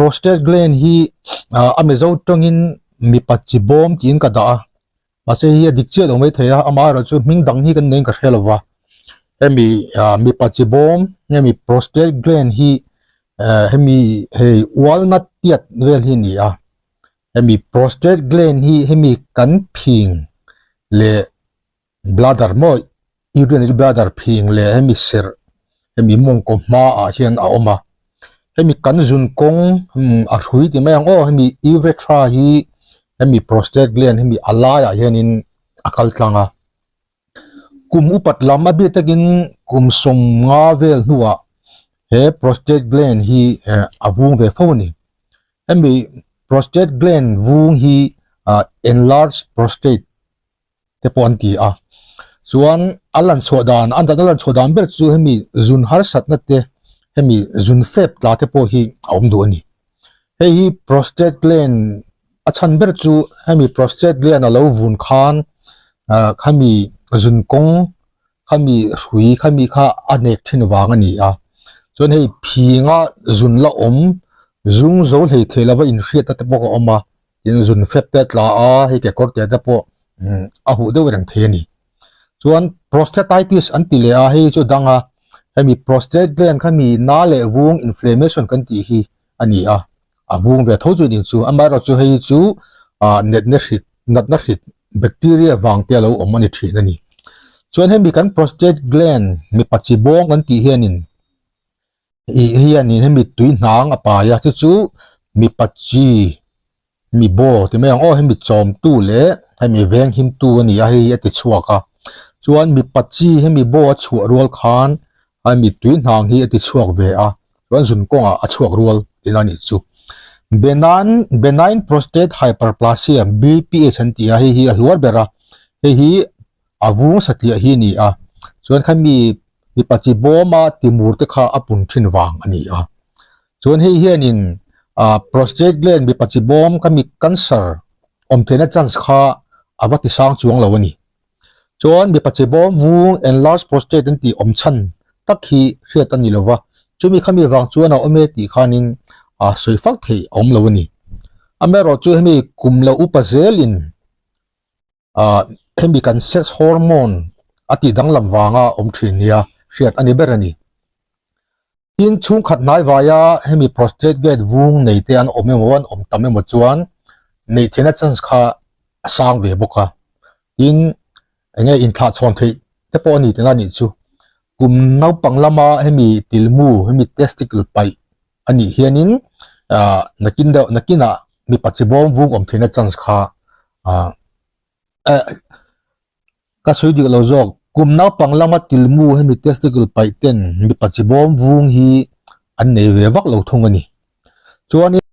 prostate gland hi a mizo tawngin mipa chi bawm tiin ka dah a mahse hei a dik chiah lo mai thei a amaherawhchu hming dang hi kan nei in ka hre lo va hemi mipa chi bawm hemi prostate gland hi hemi hei walnut tiat vel hi a ni a hemi prostate gland hi hemi kan phing leh bladder maw urinary bladder phing leh hemi serh hemi mawngkaw hmaah hian a awm a hemi kan zun kawng a hrui ti mai ang aw hemi urethra hi hemi prostate gland hemi a laiah hianin a kal tlang a kum upat lam a bik takin kum sawmnga vel hnuah he prostate gland hi a vung ve fo a ni hemi prostate gland vung hi enlarged prostate te pawh an ti a chuan a lan chhuah dan a dan a lan chhuah dan ber chu hemi zun harsatna te hemi zun fep tla te pawh hi a awm duh a ni hei hi prostate gland a chhan ber chu hemi prostate gland a lo vun khan ah khami zun kawng khami hrui khami kha a nek thin vang a ni a chuan hei phinga zun la awm zung zo hlei thei lova inhriatna te pawh a awm a. Tin zun fep te a tla a, hei kekawr te te pawh a huh deuh reng thei a ni. Chuan prostatitis an ti leh a, hei chu dang a, hemi prostate gland kha mi na leh vung inflammation kan tih hi a ni a, a vung ve tho chu ning chu. Amaherawhchu hei chu natna hrik natna hrik bacteria vang te a lo awm a ni thin a ni. Chuan hemi kan prostate gland mipa chi bawng kan tih hianin Ih hianin hemi tui hnang a pai a chu chu mipa chi mi baw ti mai ang aw hemi chawmtu leh hemi veng himtu a ni a hei hi a ti chhuak a chuan mipa chi hemi baw a chhuah rual khan hemi tui hnang hi a ti chhuak ve a chuan zun kawngah a chhuak rual tihna a nih chu benign benign prostate hyperplasia B_P_H an ti a hei hi a hluar ber a hei hi a vung satliah hi a ni a chuan khami mipa chi bawma timur te kha a pun thin vang a ni a chuan hei hianin ah prostate gland mipa chi bawm khami cancer awm theihna chance kha a va ti sang chuang lo a ni chuan mipa chi bawm vung enlarged prostate an tih awm chhan tak hi hriat a ni lo va chumi khami vang chuan a awm e tih khanin ah sawi fak theih a awm lo a ni amaherawhchu hemi kum lo upa zelin ah hemi kan sex hormone a tih danglam vanga awm thin nia hriat a ni ber a ni. Tin chhungkhat hnai vaia hemi prostate gland vung nei te an awm emaw an awm tam emaw chuan neih theihna chance kha a sang ve bawk a. Tin enge inthlah chhawn theih te pawh a ni tihna a nih chu. Kum naupang lama hemi tilmu hemi testicle paih a nih hianin ah nakin deuh nakinah mipa chi bawm vung awm theihna chance kha ah eh ka sawi dik lo zawk kum naupang lama tilmu hemi testicle paih ten mipa chi bawm vung hi an nei ve vak lo thung a ni chuanin.